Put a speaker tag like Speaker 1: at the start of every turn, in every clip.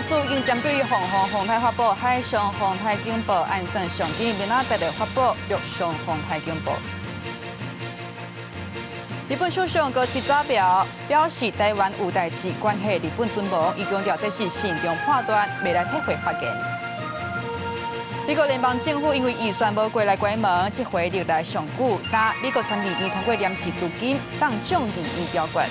Speaker 1: 象署已經針對黃風風颱發布海上風颱警報，按算上緊明仔載就發布陸上風颱警報。日本首相高市早苗表示，台灣有代誌關係日本存亡，伊強調這是慎重判斷，袂來撤回發言。美國聯邦政府因為預算無過來關門，這回歷來上久，但美國參議院通過臨時資金送眾議院表決。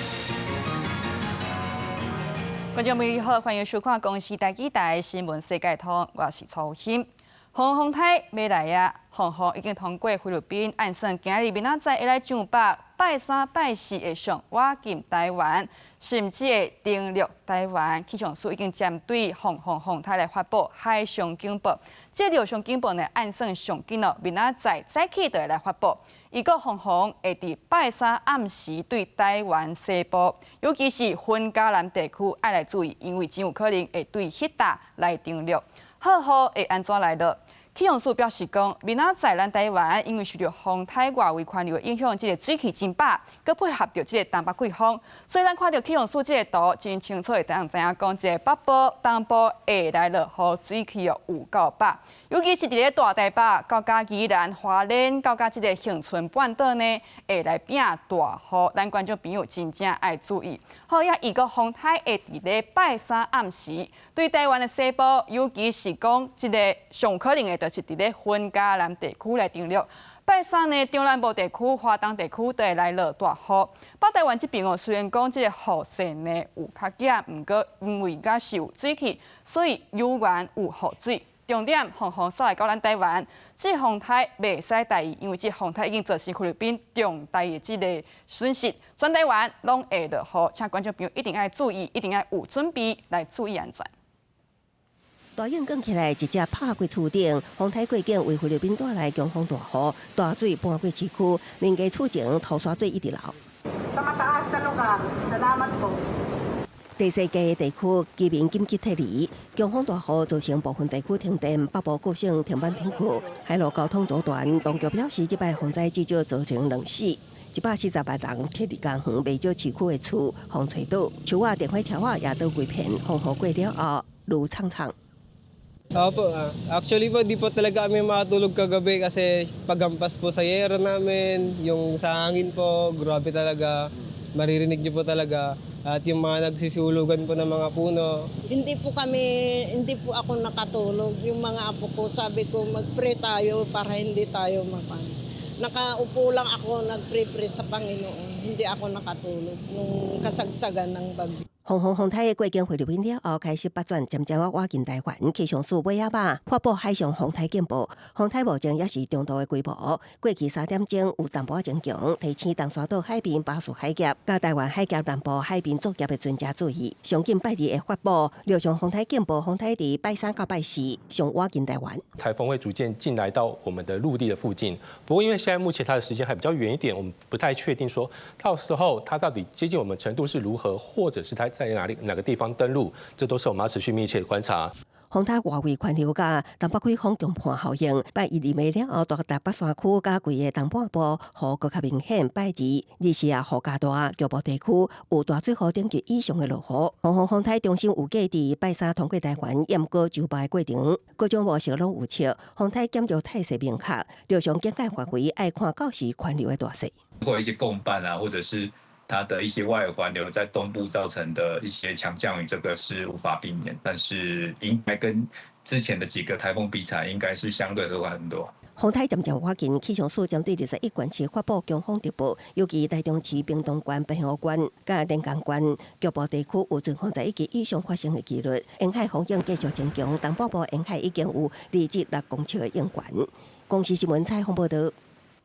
Speaker 1: 觀眾朋友好，歡迎收看公視台語台新聞世界通，我是曹欣。黃風颱欲來啊！黃風已經通過菲律賓，按算今日明仔載會來上北，拜三拜四會上倚近台灣，甚至會登陸台灣。氣象署已經針對黃風風颱來發布海上警報。這陸上警報呢，按算上緊咯，明仔載早起就會來發布。預告黃風會佇拜三暗時對台灣西部，尤其是雲嘉南地區愛來注意，因為真有可能會對彼搭來登陸。好，雨會按怎來落？氣象署表示講，明仔載咱台灣因為受著風颱外圍環流的影響，這个水汽真飽，閣配合著這个東北季風，所以咱看著氣象署這个圖真清楚會當知影講，這个北部、東部會來落雨，水汽哦有夠飽，尤其是佇咧大台北、到佮宜蘭、花蓮、到佮這个恆春半島呢，會來變大雨，咱觀眾朋友真正愛注意。好，也預告風颱會佇咧拜三暗時對台灣的西部，尤其是講這个上可能的，就是佇咧雲嘉南地區來登陸。拜三呢，中南部地區、華東地區都會來落大雨。北台灣這邊哦，雖然講這个雨勢呢有較減，毋過因為猶是有水汽，所以猶原有雨水。重點，黃風煞來到咱台灣，這風颱袂使大意，因為這風颱已經造成菲律賓重大的這个損失，全台灣攏會落雨，請觀眾朋友一定愛注意，一定愛有準備來注意安全。
Speaker 2: 大雨捲起來，直接拍過厝頂，風颱過境為菲律賓帶來強風大雨，大水淹過市區，民家厝前土沙水一直流。第四界地區居民緊急撤離，強風大雨造成部分地區停電，北部各省停班停課，海陸交通阻斷。當局表示，這擺風災至少造成兩死，140萬人撤離家園，袂少市區的厝予吹倒，樹仔、電火柱仔也倒規片，風雨過了後，愈氅氅。
Speaker 3: Opo, actually po, di po talaga kami makatulog kagabi kasi paghampas po sa yero namin, yung sa hangin po, grabe talaga. Maririnig niyo po talaga. At yung mga nagsisulugan po ng mga puno.
Speaker 4: Hindi po kami, hindi po ako nakatulog. Yung mga apo ko, sabi ko, mag-pray tayo para hindi tayo mapan. Nakaupo lang ako, nag-pray-pray sa Panginoon. Hindi ako nakatulog nung kasagsagan ng bagyo.
Speaker 2: 黃風風颱過境菲律賓了後，開始北轉，漸漸仔倚近台灣。氣象署尾仔晚發布海上風颱警報，風颱目前猶是中度的規模。過去3點鐘有淡薄仔增強，提醒東沙島海邊、巴士海峽、佮台灣海峽南部海邊作業的船隻注意。上緊拜二會發布陸上風颱警報，風颱佇拜三到拜四上倚近台灣。
Speaker 5: 颱風會逐漸進來到我們的陸地的附近，不過因為現在目前它的時間還比較遠一點，我們不太確定說到時候它到底接近我們程度是如何，或者是它在哪裡哪個地方登陸，這都是我們要持續密切觀察。
Speaker 2: 風颱外圍環流佮東北季風強伴效應，拜一暝了後，大台北山區佮規个東半部雨閣較明顯。拜二、日時啊雨加大，局部地區有大水雨等級以上的落雨。黃風風颱中心預計佇拜三通過台灣，毋過周末的過程，各種模式攏有測，風颱減弱態勢明確，陸上警戒範圍愛看到時環流的大細。
Speaker 6: 或一些共伴啊，或者是它的一些外圍環流在東部造成的一些強降雨，這個是無法避免，但是應該跟之前的幾個颱風比起來，應該是相對和緩很多。
Speaker 2: 風颱漸漸倚近，氣象署針對21縣市發布強風特報，尤其台中市、屏東縣、澎湖縣、佮連江縣局部地區有陣風11級以上發生的幾率。沿海風湧繼續增強，東半部沿海已經有2至6公尺的湧懸。公視新聞採訪報導。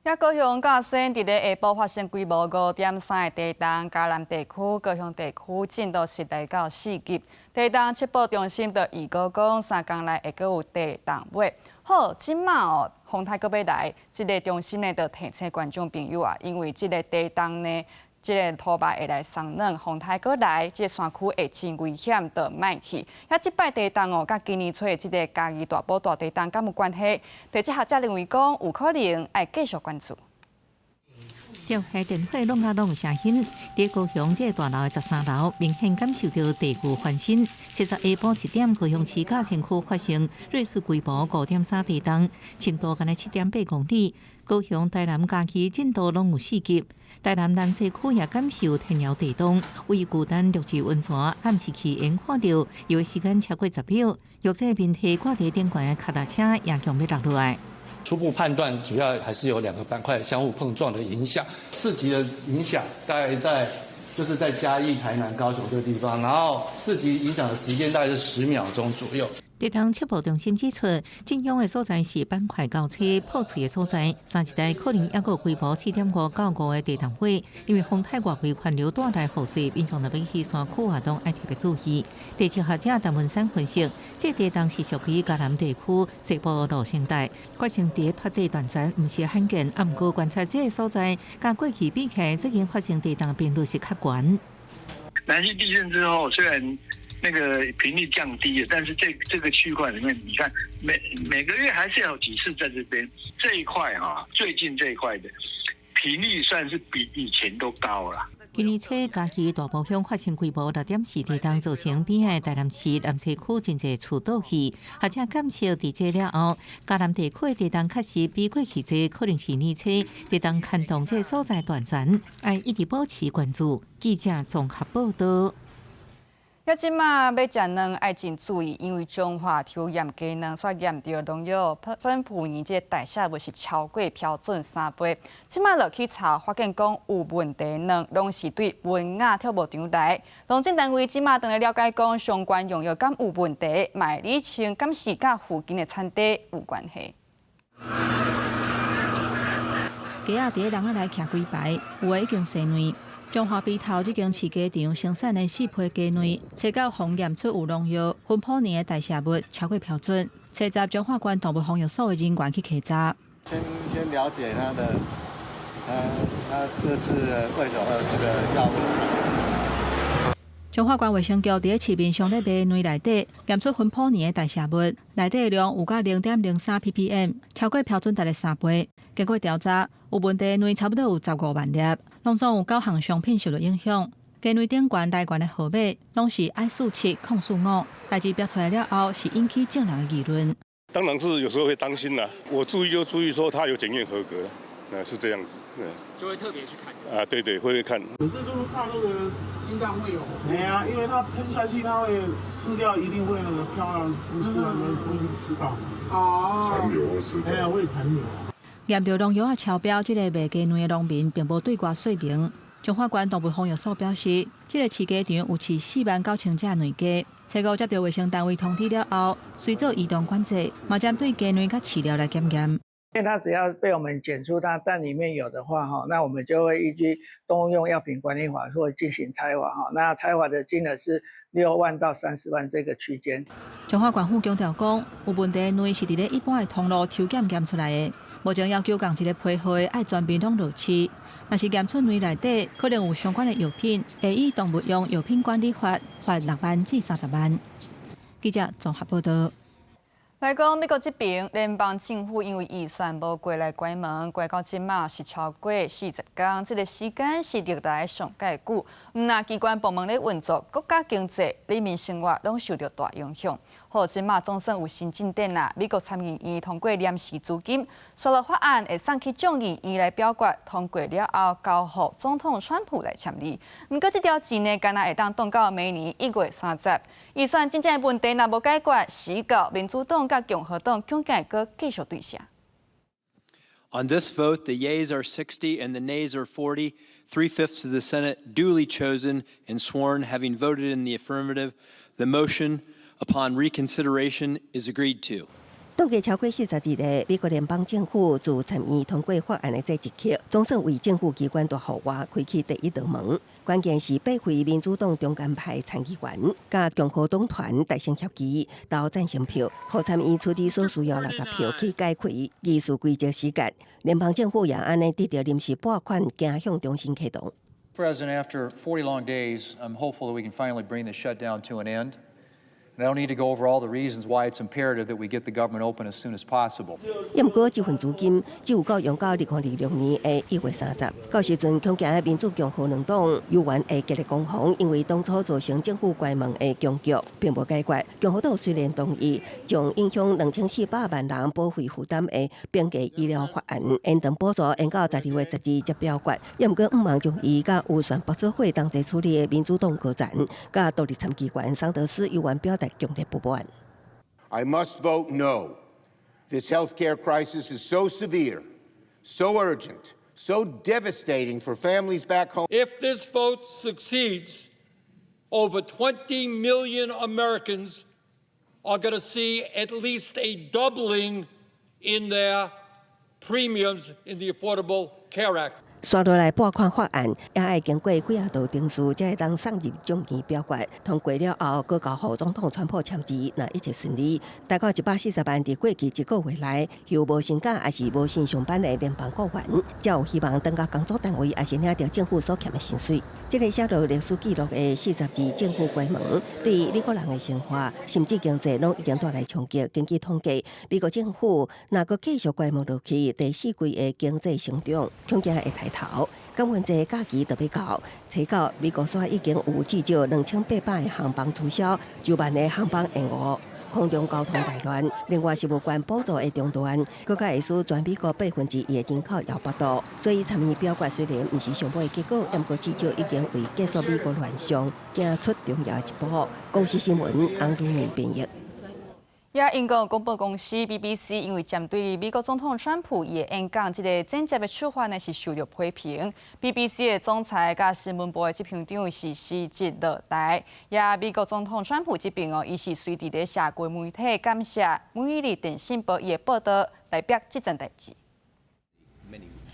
Speaker 1: 遐高雄甲先佇咧下晡發生規模5.3的地動，嘉南地區、高雄地區震度是來到4級。地動測報中心就預告講，3工內會閣有地動尾。好，這馬哦，風颱閣欲來，這个中心呢，就提醒觀眾朋友啊，因為這个地動呢，這个土壩會來鬆軟，風颱閣來，這个山區會真危險，就莫去。遐這擺地動哦，佮今年初的這个嘉義大埔大地動敢有關係？地質學者認為講，有可能愛繼續關注。
Speaker 7: 跳下電火攏甲攏聲響，佇高雄這個大樓的13樓，明顯感受著地球翻身。七十下晡1點，高雄市甲山區發生芮氏規模5.3地動，深度干焦7.8公里。高雄、台南、嘉義震度攏有4級，台南南勢區也感受天搖地動。位於龜山綠池溫泉監視器會看著，搖的時間超過10秒，玉這面體掛佇頂懸的跤踏車也強欲落落來。
Speaker 8: 初步判斷，主要還是有兩個板塊相互碰撞的影響，4級的影響大概在就是在嘉義、台南、高雄這個地方，然後4級影響的時間大概是10秒鐘左右。
Speaker 7: 地動測報中心指出，震央的所在是板塊交叉破碎的所在，三日內可能猶閣有規模4.5到5的地動火，因為風颱外圍環流帶來雨勢，民眾若欲去山區活動愛特別注意。地質學者陳文山分析，這地動是屬於嘉南地區西部路生帶，發生佇脫底斷層，毋是罕見。啊，毋過觀察這个所在，佮過去比起來，最近發生地動頻率是較懸。
Speaker 9: 南勢地震之後，雖然那個頻率降低了，但是這個區塊裡面，你看每個月還是有幾次在這邊這一塊哈，最近這一塊的頻率算是比以前都高了。
Speaker 7: 今年初，嘉義大埔鄉發生規模6.4地動，造成邊仔台南市南勢區真濟厝倒去。學者監測佇這了後，嘉南地區的地動確實比過去濟，可能是年初地動牽動這所在斷層，愛一直保持關注。記者綜合報道。
Speaker 1: 遐這馬欲食卵愛真注意，因為彰化抽驗雞卵煞驗著農藥芬普尼這個代謝物是超過標準3倍。這馬落去查，發現講有問題卵攏是對文雅跳舞場來。農政單位這馬正咧了解講相關用藥敢有問題，嘛會釐清敢是佮附近的產地有關係。
Speaker 10: 雞仔佇咧籠仔內徛幾排，有的已經生卵。彰化陂頭這間飼雞場生產的四批雞卵，初九予驗出有農藥芬普尼的代謝物超過標準。初十彰化縣動物防疫所的人員去稽查。
Speaker 11: 先了解他的，他這次為什麼這個藥物？
Speaker 10: 彰化縣衛生局佇咧市面上咧賣卵內底驗出芬普尼的代謝物，內底量有到0.03 ppm，超過標準值的3倍。經過調查，有問題的卵差不多有15萬粒，攏總有九項商品受著影響。雞卵頂懸來源的號碼攏是I47-045，代誌標出來了後，是引起眾人的議論。
Speaker 12: 當然是有時候會擔心啦，我注意就注意說它有檢驗合格，是這樣子，
Speaker 13: 就會特別去看。
Speaker 12: 啊，對對，會看。
Speaker 14: 可是就是怕那個心臟會有。對啊，因為它噴下去，它會飼料一定會那個飄到，不是那會是吃到。
Speaker 13: 哦。
Speaker 12: 殘留會吃。
Speaker 14: 哎呀，會殘留。
Speaker 10: 驗著農藥仔超標，這個賣雞卵的農民並無對外說明。彰化縣動物防疫所表示，這個飼雞場有飼4萬9千隻卵雞。初五接著衛生單位通知了後，隨做移動管制，嘛針對雞卵佮飼料來檢驗。
Speaker 15: 因為它只要被我們檢出它蛋裡面有的話，哈，那我們就會依據《動物用藥品管理法》會進行裁罰，哈，那裁罰的金額是6萬到30萬這個區間。
Speaker 10: 彰化縣府強調講，有問題的卵是佇咧一般的通路抽檢驗出來的，目前要求仝一個批號的愛全面攏落試。若是驗出卵內底可能有相關的藥品，會依《動物用藥品管理法》罰6萬至30萬。記者綜合報道。
Speaker 1: 來講美國這邊聯邦政府因為預算無過來關門，關到這馬是超過40工，這個時間是歷來上蓋久。毋但機關部門咧運作，國家經濟、人民生活攏受著大影響。好，這馬總算有新進展啦！美國參議院通過臨時資金，煞落法案會送去眾議院來表決，通過了後交予總統川普來簽字。毋過這條錢呢，干焦會當擋到明年1月30。預算真正的問題若無解決，時到民主黨佮共和黨恐驚會閣繼續對射。
Speaker 16: On this vote, the yeas are 60 and the nays are 40. Three-fifths of the Senate duly chosen and sworn, having voted in the affirmative. The motion upon reconsideration is agreed to.
Speaker 2: 擋過超過40日的美國聯邦政府自參議院通過法案的這一刻，總算為政府機關大戶外開啟第一道門。關鍵是八位民主黨中間派參議員佮共和黨團達成協議，投贊成票，予參議院處理所需要60票去解開議事規則死結。聯邦政府也按呢得著臨時撥款，走向重新啟動。
Speaker 17: President, after 40 long days, I'm hopeful that we can finally bring the shutdown to an end. And I don't need to go over all the reasons why it's imperative that we get the government open as soon as possible.
Speaker 2: 也毋過，這份資金只有夠用到2026年的1月30。到時陣，恐驚民主共和兩黨猶原會激烈攻防，因為當初造成政府關門的僵局並無解決。共和黨雖然同意將影響2400萬人保費負擔的平價醫療法案延長補助延到12月12才表決，也毋過毋茫將伊佮預算撥做伙同齊處理的民主黨高層，佮獨立參議員桑德斯猶原表達強烈不滿。
Speaker 18: I must vote no. This health care crisis is so severe, so urgent, so devastating for families back home.
Speaker 19: If this vote succeeds, over 20 million Americans are going to see at least a doubling in their premiums in the Affordable Care Act.
Speaker 2: 紲落來撥款法案也愛經過幾仔道程序，才會當送入眾議表決。通過了後，閣交予總統川普簽字，若一切順利，大概140萬佇過去一個月內休無薪假抑是無薪上班的聯邦僱員，才有希望轉到工作單位，抑是領著政府所欠的薪水。這个寫落歷史記錄的42政府關門，對美國人的生活甚至經濟攏已經帶來衝擊。根據統計，美國政府若閣繼續關門落去，第四季的經濟成長恐驚會抬頭。感恩節假期就欲到，初九美國煞已經有至少2800个航班取消，9萬个航班延誤，空中交通大亂。另外是有關補助的中斷，閣較會使全美國1%的人口搖擺倒。所以參議表決雖然毋是上尾的結果，毋過至少已經為結束美國亂象行出重要一步。公視新聞洪如明編譯。
Speaker 1: 也英國廣播公司 BBC 因為針對美國總統川普伊的演講，這个剪輯的手法呢是受著批評。BBC 的總裁佮新聞部的執行長是辭職落台。也美國總統川普這邊哦，伊是隨佇咧社群媒體感謝每日電訊報伊的報導來逼這件代誌。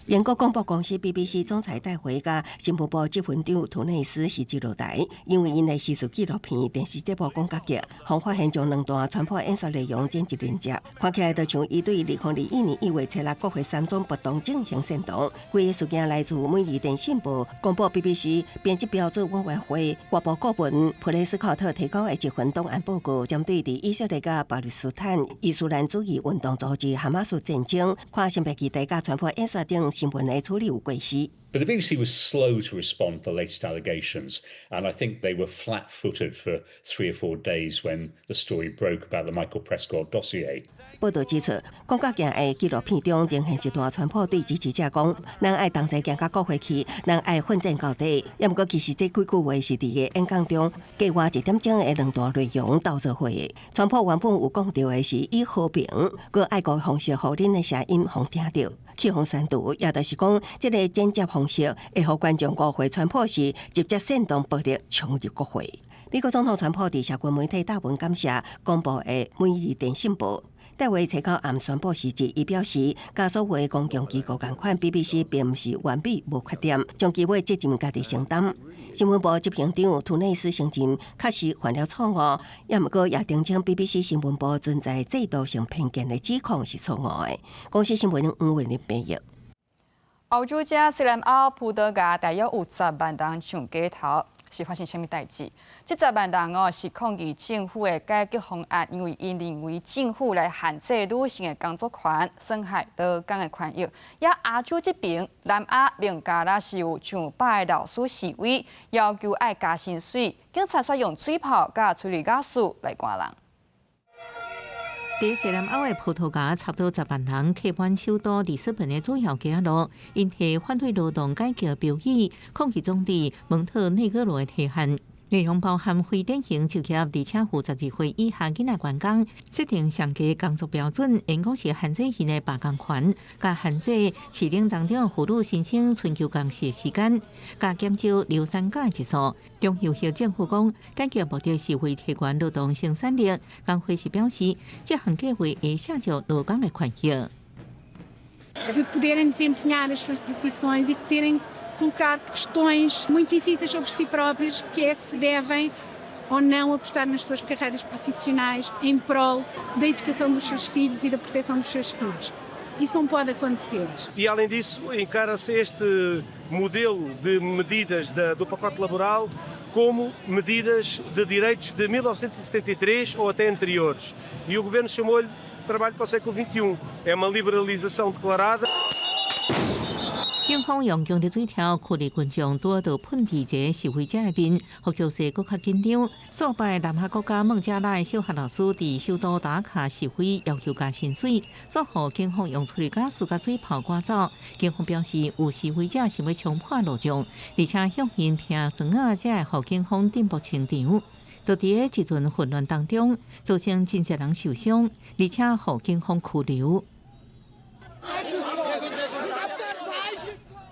Speaker 2: 英國廣播公司 BBC 總裁戴維佮新聞部執行長圖內斯辭職落台，因為𪜶的時事紀錄片電視節目講甲激，予發現將兩段川普演說內容剪輯連接，看起來就像伊對2021年1月7日國會山莊暴動進行煽動。規个事件來自每日電訊報公布 BBC 編輯標準委員會外部顧問普雷斯考特提供的一份檔案報告，針對佇以色列佮巴勒斯坦伊斯蘭主義運動組織哈馬斯戰爭，看性別議題佮川普演說等新聞的處理有過失。
Speaker 20: But the BBC was slow to respond to the latest allegations, and I think they were flat-footed for 3 or 4 days when the story broke about the Michael Prescott dossier.
Speaker 2: 報導指出，廣角鏡的紀錄片中呈現一段川普對支持者講：咱愛同齊行到國會去，咱愛奮戰到底。也毋過，其實這幾句話是佇伊演講中計倚一點鐘的兩段內容鬥做伙的。川普原本有講著的是以和平、閣愛國方式，予恁的聲音予聽著，去予刪除，也就是講，這个剪輯方式會予觀眾誤會川普是直接煽動暴力衝入國會。美國總統川普佇社群媒體貼文感謝公布的每日電訊報。戴維初九暗宣布辭職，伊表示，佮所有公共機構仝款，BBC 並毋是完美無缺點，將基本責任家己承擔。新聞部執行長圖內斯承認確實犯了錯誤，也毋過也澄清 BBC 新聞部存在制度性偏見的指控是錯誤的。公視新聞黃慧玲編譯。
Speaker 1: 歐洲遮西南歐葡萄牙大約有10萬人上街頭，是發生啥物代誌？這十萬人哦是抗議政府的改革方案，因為𪜶認為政府來限制女性的工作權，損害勞工的權益。也亞洲這邊南亞孟加拉是有上百个老師示威，要求愛加薪水，警察煞用水炮佮催淚瓦斯來趕人。
Speaker 7: 佇西南歐的葡萄牙，差不多十萬人客滿首都里斯本的主要街路，𪜶提反對勞動改革標語，抗議總理蒙特內哥羅的提案。內容包含非典型就業，而且負12歲以下囡仔員工設定上低工作標準，員工是限制𪜶的罷工權，佮限制飼領當中婦女申請春秋工時的時間，佮減少流產假日數。中右翼政府講，改革目的是為提懸勞動生產力。工會是表示，這項計劃會削弱勞工的權益。
Speaker 21: De poderem desempenhar as suas profissões e terem colocar questões muito difíceis sobre si próprias, que é se devem ou não apostar nas suas carreiras profissionais em prol da educação dos seus filhos e da proteção dos seus filhos. Isso não pode acontecer.
Speaker 22: E, além disso, encara-se este
Speaker 3: modelo de medidas do pacote laboral como medidas de direitos de 1973 ou até anteriores. E o governo chamou-lhe trabalho para o século XXI. É uma liberalização declarada.
Speaker 7: 警方用强力水柱驱离群众，拄仔喷伫一个示威者的面，予局势阁较紧张。数摆南亚国家孟加拉的小学老师伫首都达卡示威，要求加薪水，煞予警方用催泪瓦斯佮水炮赶走。警方表示，有示威者想欲冲破路障，而且向𪜶拼砖仔，才会予警方镇暴清场。就伫咧这阵混乱当中，造成真济人受伤，而且予警方拘留。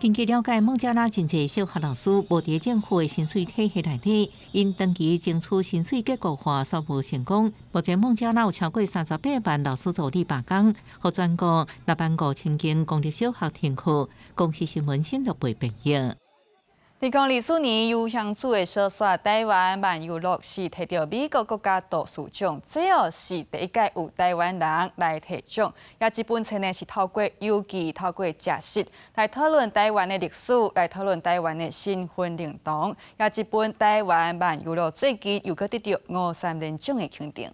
Speaker 7: 根据了解，孟加拉真济小学老师无伫政府的薪水体系内底，𪜶长期争取薪水结构化煞无成功。目前孟加拉有超过38万老师助理罢工，予全国6万5千间公立小学停课。公视新闻新闻部编译。
Speaker 1: 2024年游香子的小说《台湾漫游录》是提著美国国家图书奖，这哦是第一届有台湾人来提奖。也这本册呢是透过游记、透过写实来讨论台湾的历史，来讨论台湾的身份认同。也这本《台湾漫游录》最近又阁得著吴三连奖的肯定。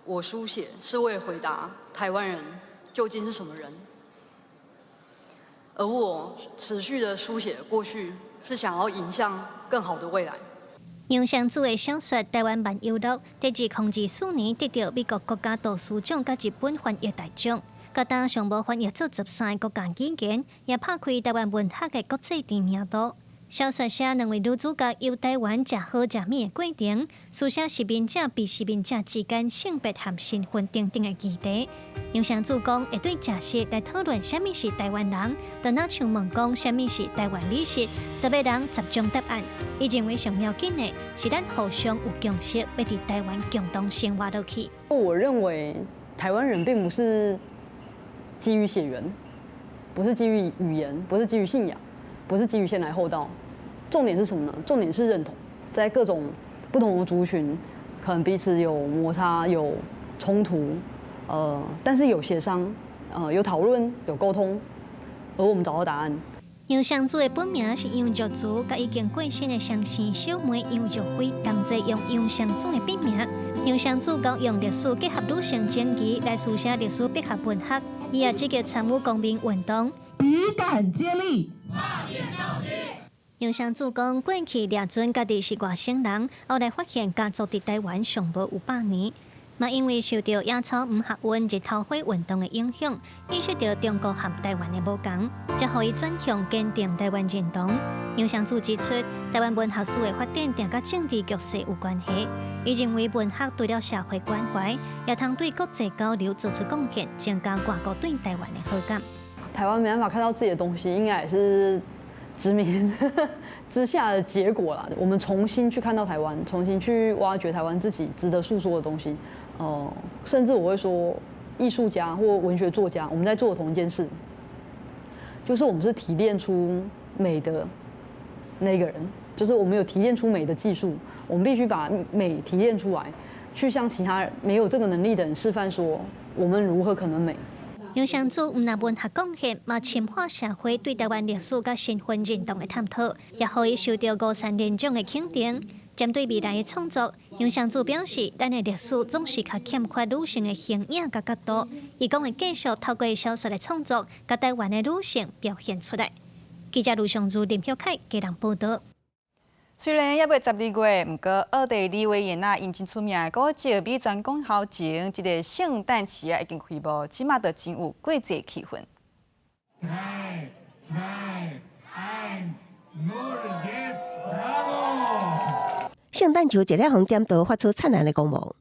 Speaker 22: 我书写是为回答台湾人究竟是什么人，而我持续的书写过去，是想要迎向更好的未来。
Speaker 23: 杨尚志的小说《台湾漫游录》在2024年得著美国国家图书奖佮日本翻译大奖，佮当上无翻译做13个国家语言，也拍开台湾文学的国际知名度。小说写两位女主角游台湾食好食物的过程，书写殖民者被殖民者之间性别和身份等等的议题。杨尚志讲会对食食来讨论啥物是台湾人，就若像问讲啥物是台湾美食，10个人10种答案。伊认为上要紧的是咱互相有共识，欲伫台湾共同生活落去。
Speaker 22: 我认为台湾人并不是基于血缘，不是基于语言，不是基于信仰，不是基于先来后到。重点是什么呢？重点是认同，在各种不同的族群，可能彼此有摩擦、有冲突，但是有协商，有讨论、有沟通，而我们找到答案。
Speaker 23: 杨尚志的本名是杨玉如，佮已经过身的双生小妹杨玉辉同齐用杨尚志的笔名。杨尚志讲用历史结合女性情谊来书写历史，结合文学，伊也积极参与公民运动。
Speaker 24: 笔杆接力。
Speaker 23: 杨尚志讲，过去掠准家己是外省人，后来发现家族伫台湾上无有100年，嘛因为受著野草毋合运日头花运动的影响，意识著中国和台湾的无仝，才予伊转向坚定台湾认同。杨尚志指出，台湾文学史的发展定佮政治局势有关系。伊认为文学除了社会关怀，也通对国际交流做出贡献，增加外国对台湾的好感。
Speaker 22: 台湾没办法看到自己的东西，应该也是殖民之下的结果啦。我们重新去看到台湾，重新去挖掘台湾自己值得诉说的东西。甚至我会说，艺术家或文学作家，我们在做同一件事，就是我们是提炼出美的那个人，就是我们有提炼出美的技术，我们必须把美提炼出来，去向其他没有这个能力的人示范说，我们如何可能美。
Speaker 23: 杨尚志毋但文学贡献，嘛深化社会对台湾历史佮身份认同的探讨，也予伊受著吴三连奖的肯定。针对未来的创作，杨尚志表示，咱的历史总是较欠缺女性的形影佮角度。伊讲会继续透过小说的创作，共台湾的女性表现出来。记者卢尚如、林晓凯家人报道。
Speaker 1: 虽然犹未12月，毋过奥地利维也纳𪜶真出名的古迹美泉宫头前，这个圣诞市啊已经开幕，这马就真有过节气氛。
Speaker 25: 3, 2, 1, 0, geht's, bravo！
Speaker 2: 圣诞树一粒予点著，发出灿烂的光芒。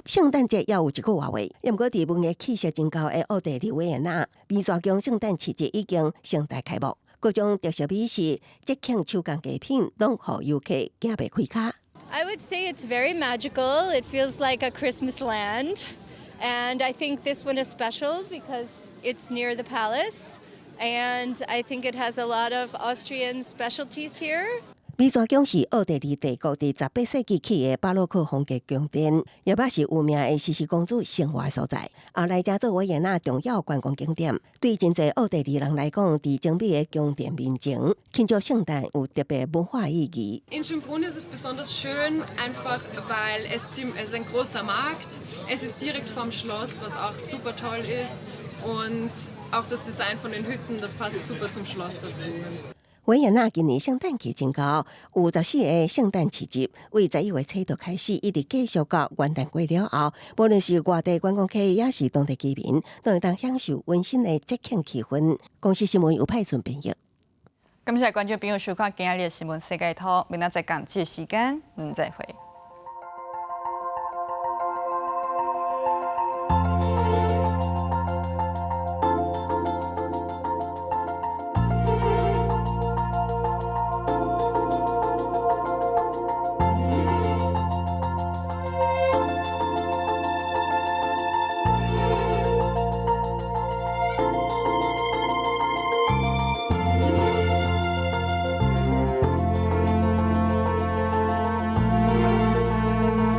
Speaker 2: 圣诞节犹有一个外月，毋过伫文艺气息真厚的奥地利维也纳，美泉宫圣诞市集已经盛大开幕。各种特色美食、节庆手工艺品，拢予游客行袂开跤。
Speaker 26: I would say it's very magical. It feels like a Christmas land, and I think this one is special because it's near the palace, and I think it has a lot of Austrian specialties here.
Speaker 2: 美泉宮是奧地利帝國佇18世紀起的巴洛克風格宮殿，也捌是有名的茜茜公主生活所在。後來成做維也納重要觀光景點。對真濟奧地利人來講，佇精美的宮殿面前慶祝聖誕有特別文化意義。
Speaker 4: In Schönbrunn ist es besonders schön, einfach weil es ist ein großer Markt, es ist direkt vorm Schloss, was auch super toll ist, und auch das Design von den Hütten, das passt super zum Schloss dazu.
Speaker 2: 維也納今年聖誕節真厚，有14個聖誕市集，為11月初就開始，一直繼續到元旦過了後。無論是外地觀光客，抑是當地居民，都會當享受溫馨的節慶氣氛。公視新聞由派順編譯。
Speaker 1: 感謝觀眾朋友收看今仔日的新聞世界通，明仔載仝這時間，咱再會。